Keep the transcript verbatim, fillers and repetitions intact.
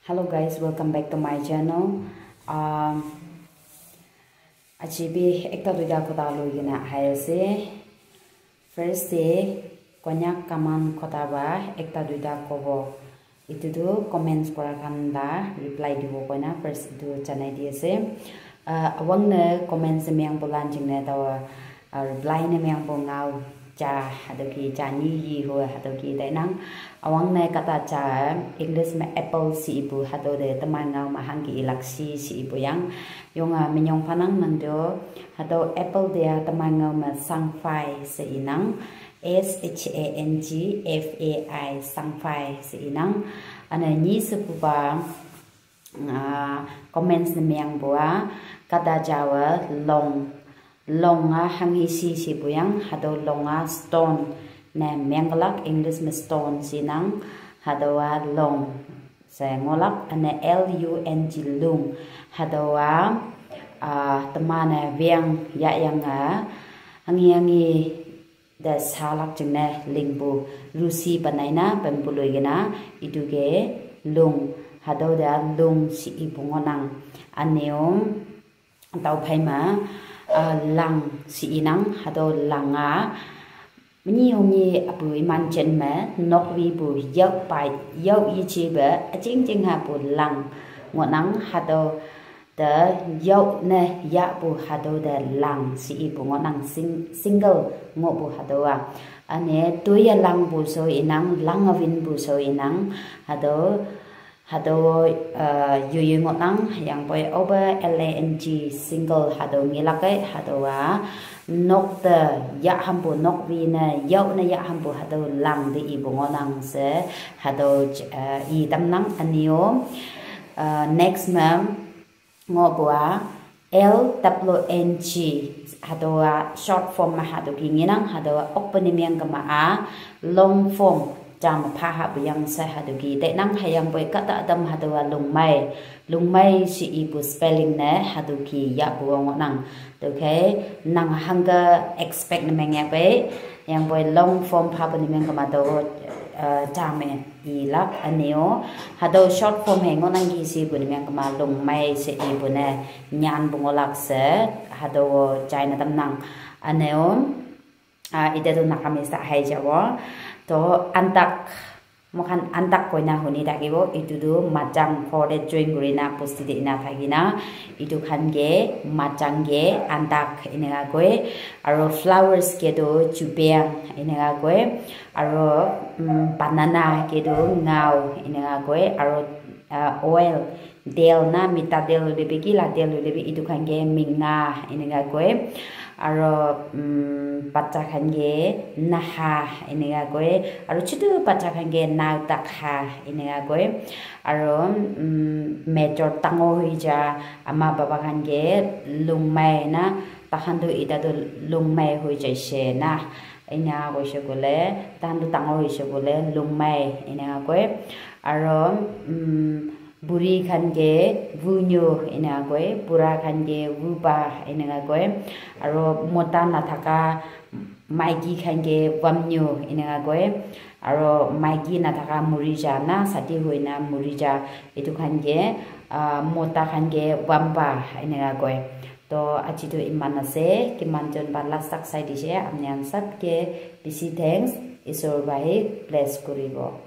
Hello guys, welcome back to my channel. Um, aji bi ekta duita kotha loi kena ahi ase. First te Konyak Kaman kotha ba ekta duita kobo. Itu tu comments kora khan la reply dibo koina first itu janai di ase. Uh, awang ne comments meng bolan jing ne tawa, uh, reply ne meng bo ngau ja hado ki jani yi ho hado ki dai nang. Awang ne kata ja English me apple si ibu hado de teman ngau ma hang ki ilak si si ibu yang. Yong a minyong panang nang do hado apple de a teman ngau ma sangfai se inang. S H A N G F A I sangfai se inang. Ana ni se puba, ah, comments ne meng bua kata jawa long. Long a hang hi si si buyang hado long a stone ne menglak English me stone si nang hado a long se ngolak ane L U N G lung hado a, ah, temane viang ya yang a hangi hangi da salak jingne lingbu rusi panaina pempului gena itu ke lung hado da lung si ibu ngonang aneum tau phai ma, ah, lang si inang hado lang a mani hongi apu iman chen me nok wi bu yau pai yau yi chi be aching ching ha bu lang ngonang hado da yau ne ya bu hado da lang si ibu ngonang sing, single ngo bu hado a. Ane tuya lang bu so inang, lang avin bu so inang, hado, hado, uh, yu yu ngonang, yang boy over L A N G single hado ngilake, hado a, nok da ya hambu nok wi ne, yau ne ya hambu hado lang de ibu ngonang se, hado, uh, i tamnang anio, uh, next month, ngo bua L W N G hado a short form ma hado ki nginang hado a okpani miang kama a long form jam pha ha buyang sa hado ki te nang hayang boy kata adam hado a lungmai lungmai si ibu spelling ne hado ki ya bu ngonang to ke nang hangga expect ne meng ya boy yang boy long form pha pani miang kama do, uh, jam e ilak aneo hado short form he ngonang gi si bun miang kama lungmai se ibu ne nyan bungolak se hado china tamnang aneo, ah, ite tu nakami sa hai jawo to antak mokan antak koina huni takibo itu tu majang kore join gurina pusti de ina thagina itu khan ge majang ge antak inega koi aro flowers ke tu chupeang inega koi aro, mm, banana ke tu ngau inega koi aro, ah, oil del na mita del ulebi ki la del ulebi itu khan ke minga inega koi aro, mm, bacha khan ke naha inega koi aro chutu bacha khan ke nau takha inega koi aro, mm, major tango hui ja ama baba khan ke lungmai na takhan tu ita tu lungmai hui jaise na ina koise kole takhan tu tango hoise kole lungmai ina koi aro, mm, buri khan ke vunyo ina koi bura khan ke vuba ina koi aro mota nathaka maiki khan ke vamnyo ina koi aro maiki nathaka murija na sati hoina murija itu khan ke, ah, mota khan ke vamba ina koi to aji tu iman ase kiman jon ba last tak sai dise apni khan sab ke bisi thanks isor bhai bless kuribo.